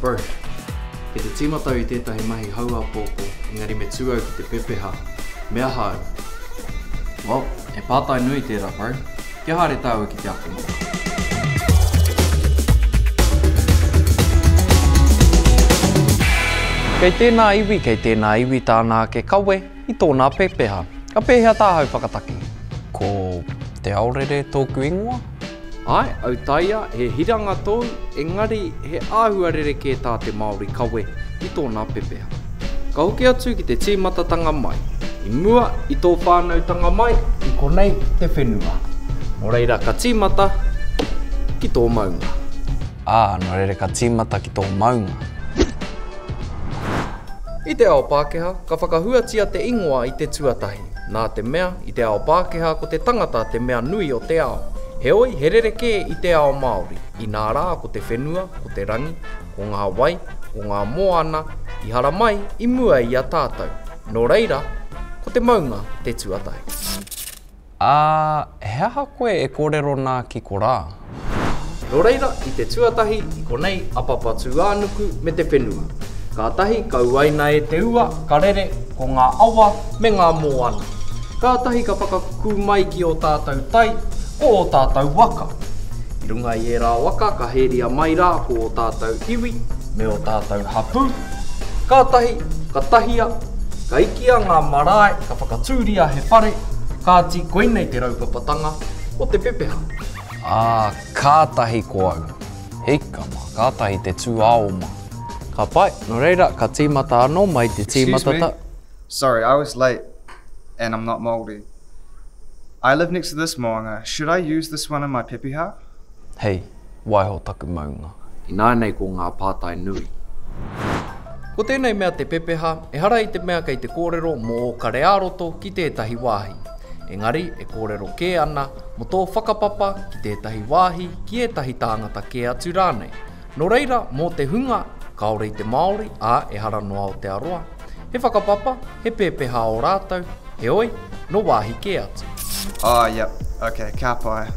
Bro, kei te tīmata au i tētahi mahi hou āpōpō, engari me tū au ki te pepeha. Me aha au? Well, he pātai nui tērā, bro. Kia haere tāua ki te akomanga. Kei tēnā iwi, kei tēnā iwi tāna ake kawe i tōna pepeha. Ka pēhea tāhau whakataki? Ko Te Aorere tōku ingoa. Āe, autaia, he hiranga tōu, engari he āhua rerekē tā te Māori kawe i tōna pepeha. Ka hoki atu ki te tīmatatanga mai. I mua i tō whānautanga mai, i konei te whenua. Nō reira ka tīmata ki tō maunga. Ā, nō reira ka tīmata ki tō maunga. I te ao Pākehā, ka whakahuatia te ingoa i te tuatahi, nā te mea, i te ao Pākehā ko te tangata te mea nui o te ao. Heoi, he rerekē i te ao Māori, inā rā ko te whenua, ko te rangi, ko ngā wai, ko ngā moana i haramai i mua i a tātou. Nō reira, ko te maunga te tuatahi. Ā, he aha koe e kōrero nā ki korā? Nō reira, i te tuatahi, i konei a Papatūānuku me te whenua. Kātahi ka uaina e te ua, ka rere, ko ngā awa me ngā moana. Kātahi ka whakakukū mai ki ō tātou tai, ko ō tātou waka. I runga i ērā waka ka heria mai rā ko ō tātou iwi me ō tātou hapū. Kātahi, ka tahia, ka ikia ngā marae, ka whakatūria he whare, kāti koinei te raupapatanga o te pepeha. Ā, kātahi ko au. Hika mā, kātahi te tūāoma. Ka pai, nō reira, ka tīmata anō mai te Excuse me, sorry, I was late and I'm not Māori. I live next to this moanga, should I use this one in my pepeha? Hei, waiho taku maunga. Ināianei ko ngā pātai nui. Ko tēnei mea te pepeha, ehara i te mea kei te kōrero mō ō kare ā-roto ki tētahi wāhi. Engari, e kōrero kē ana mō tō whakapapa ki tētahi wāhi, ki ētahi tāngata kē atu rānei. Nō reira, mō te hunga kāore i te Māori, ā, ehara nō Aotearoa, he whakapapa, he pēpeha ō rātou, heoi, nō wāhi kē atu. Oh yep, ok, ka pai.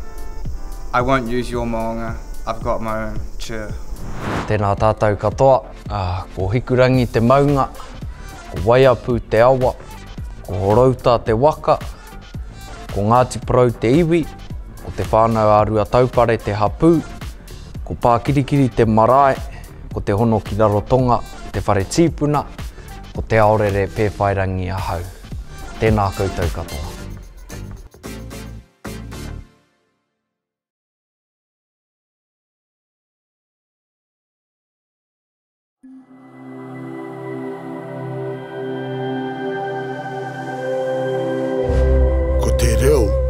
I won't use your moanga, I've got my own, chur. Tēnā tātou katoa, ko Hikurangi te maunga, ko Waiapu te awa, ko Horouta te waka, ko Ngāti Porou te iwi, ko Te Whānau-a-Ruataupare te hapū, ko Pākirikiri te marae, ko Te Hono ki Rarotonga te whare tīpuna, ko Te Aorere Pēwhairangi ahau. Tēnā koutou katoa. Ko te reo.